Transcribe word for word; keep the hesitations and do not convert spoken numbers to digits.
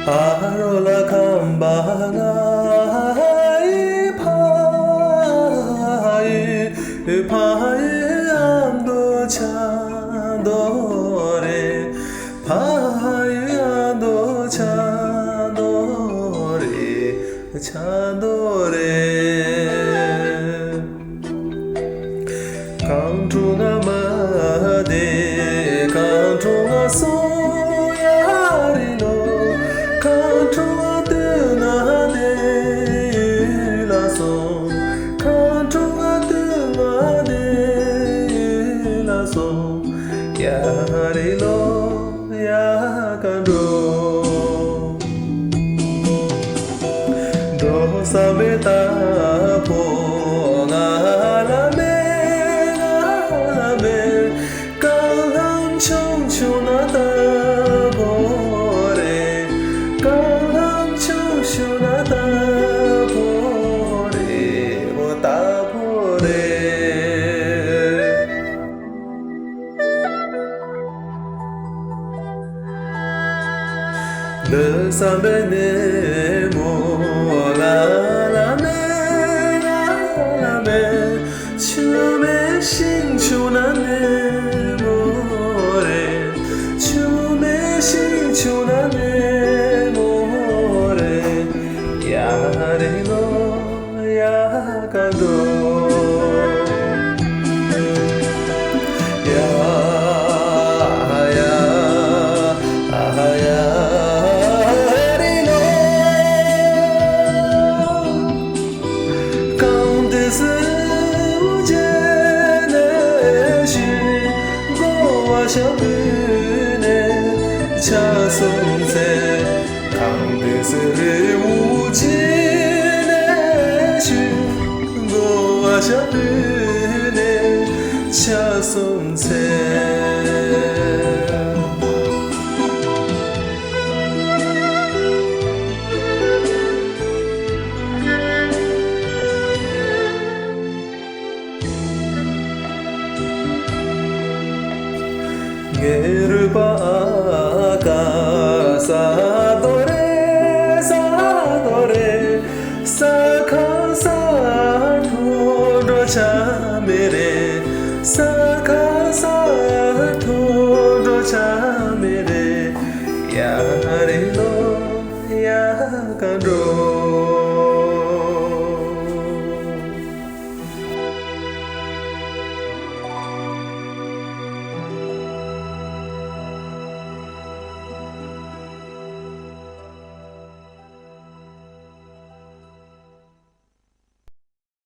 ཨ་རོ་ལ་ཁམས་པ་ང་ཡི་ཕ་ཡི་ཕ་ཡི་ཨ་མདོ་ཆ་མདོ་རེད། ཕ་ཡི་ཨ་མདོ་ཆ་མདོ་རེད། ཆ་མདོ་རེད། གངས་ཕྲུག་ང་མ་བདེ་གངས་ཕྲུག་ང་སོང་ཡ་རི་ལོ། གངས་ཕྲུག་ང་སྟོད་ང་བདེ་ཡུལ་ལ་སོང་། གངས་ཕྲུག་ང་སྟོད་ང་བདེ་ཡུལ་ལ་སོང་ཡ་རི་ལོ། ཡ་ག་འགྲོ། འགྲོ་བསམ་པའི་རྟ་ཕོ་ང་ལ་མེད་ང་ལ་མེད། རྐང་ལྷམ་ཆུང་ཆུང་ན་རྟ་ཕོ་རེད། རྐང་ལྷམ་ཆུང་ཆུང་ན་རྟ་ཕོ་རེད། འོ་རྟ་ཕོ་རེད། འདི་བསམ་པའི་ནས་མོ་ལ་ལ་མེད་ལ་ལ་མེད། ཆུ་མེད་ཤིང་ཆུང་ན་ནས་མོ་རེད། ཆུ་མེད་ཤིང་ཆུང་ན་ནས་མོ་རེད། ཡ་རེད་ལོ། ཡ་ག་འགྲོ། ཡ་ཡ་ཨ་ཡ་རི་ལོ། གངས་ཏི་སེའུ་བྱས་ནས་ཤིང་སྒོ་བ་ཤ་བུད་ནས་ཆ་སོང་ཚེ། གངས་ཏི་སེའུ་རི་བོ་ཆེ་ནས་ཤུ་མགོ་བ་ཤ་བུད་ནས་ཆ་སོང་ཚེ། ངའི་རུས་པ་ཨ་ཀ་ས་རྡོ་རེད། ས་རྡོ་རེད། ས་ཁ་ས་ཐོ་འགྲོ་ཆ་མེད་རེད། ས་ཁ་ས་ཐོ་འགྲོ་ཆ་མེད་རེད། ཡ་རེད་ལོ། ཡ་ག་འགྲོ།